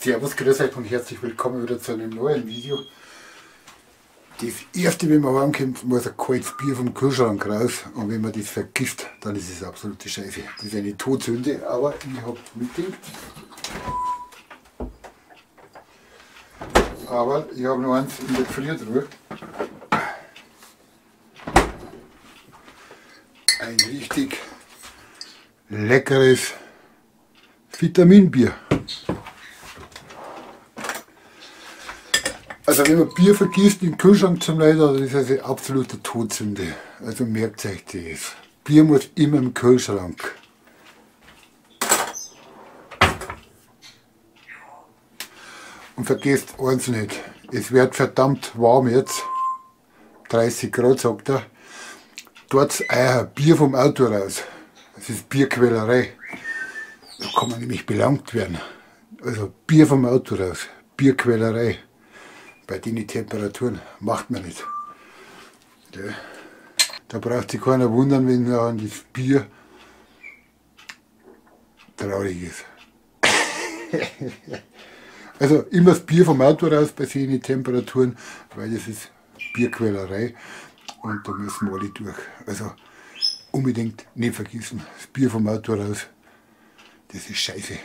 Servus, grüß euch und herzlich willkommen wieder zu einem neuen Video. Das erste, wenn man heimkommt, muss ein kaltes Bier vom Kühlschrank raus, und wenn man das vergisst, dann ist es absolute Scheiße. Das ist eine Todsünde, aber ich hab mitgedacht. Aber ich hab noch eins in der Gefriertruhe. Ein richtig leckeres Vitaminbier. Also wenn man Bier vergisst im Kühlschrank zum Leider, das ist also absolute Todsünde. Also merkt euch das. Bier muss immer im Kühlschrank. Und vergesst eins nicht, es wird verdammt warm jetzt, 30 Grad sagt er. Dort euer Bier vom Auto raus. Das ist Bierquälerei. Da kann man nämlich belangt werden. Also Bier vom Auto raus, Bierquälerei. Bei den Temperaturen macht man nicht. Ja. Da braucht sich keiner wundern, wenn dann das Bier traurig ist. Also immer das Bier vom Auto raus bei solchen Temperaturen, weil das ist Bierquälerei und da müssen wir alle durch. Also unbedingt nicht vergessen, das Bier vom Auto raus, das ist scheiße.